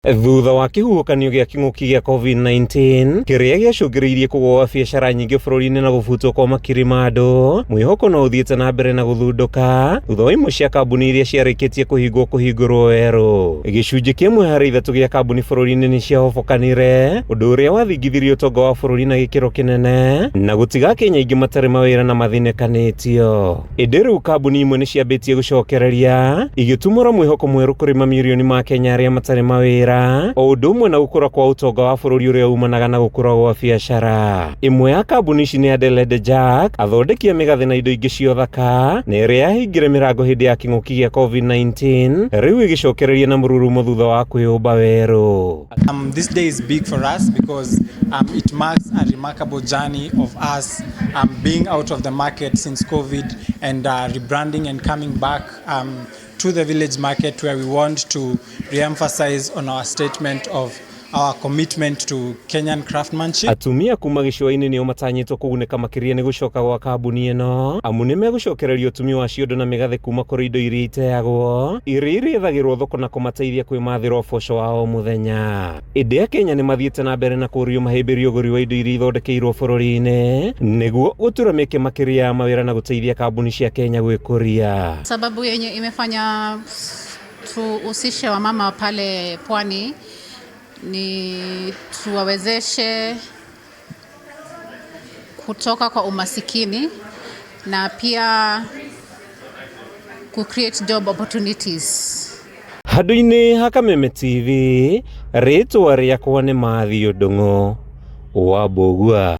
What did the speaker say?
Thutha wa kĩhuhũkanio gĩa kĩng'ũki gĩa COVID-19 kĩrĩa gĩacũngĩrĩirie kũgũa gwa biacara nyingĩ bũrũri-inĩ na gũbutwo kwa makiri ma andũ, mwĩhoko no ũthiĩte na mbere na gũthundũka thutha wa imwe cia kambuni iria ciarĩkĩtie kũhingwo kũhingũrwo werũ. Gĩcunjĩ kĩa ĩmwe harĩ ithatũ gĩa kambuni bũrũri-inĩ nĩ ciahobokanire, ũndũ ũrĩa wathingithirie ũtonga wa bũrũri na gĩkĩro kĩnene na gũtiga Akenya aingĩ matarĩ mawĩra na mathĩnĩkanĩtio. Ĩndĩ rĩu kambuni imwe nĩ ciambĩtie gũcokereria igĩtumũra mwĩhoko mwerũ kũrĩ mamirioni ma Kenya arĩa matarĩ mawĩra o ũndũ ũmwe na gũkũra kwa ũtonga wa bũrũri ũrĩa umanaga na gũkũra gwa biacara. Ĩmwe ya kambuni ici nĩ Adelaide Jack, athondeki a mĩgathĩ na indo ingĩ cia ũthaka, na ĩrĩa yahingire mĩrango hĩndĩ ya kĩng'ũki gĩa COVID-19, rĩu ĩgĩcokereria na mũrurumo thutha wa kwĩyũmba werũ. This day is big for us because it marks a remarkable journey of us being out of the market since COVID and rebranding and coming back to the village market, where we want to re-emphasize on our statement of our commitment to Kenyan craftsmanship. Atumia kuma gĩcũa-inĩ nĩo matanyĩtwo kũgunĩka makĩria nĩ gũcoka gwa kambuni ĩno, amu nĩ megũcokereria ũtumi wa ciondo na mĩgathĩ kuma kũrĩ indo iria iteagwo, iria irĩethagĩrwo thoko na kũmateithia kwĩmathĩra ũboco wa o mũthenya. Ĩndĩ Akenya nĩ mathiĩte na mbere na kũũrio mahĩmbĩrie ũgũri wa indo iria ithondekeirwo bũrũri-inĩ nĩguo gũtura mĩeke makĩria ya mawĩra na gũteithia kambuni cia Kenya gwĩkũria. Sababu yenye imefanya tuhusishe wamama pale pwani ni tuwawezeshe kutoka kwa umasikini na pia ku create job opportunities. Handũ-inĩ ha Kameme TV, rĩtwa rĩakwa nĩ Matthew Ndung'u wa Mbũgua.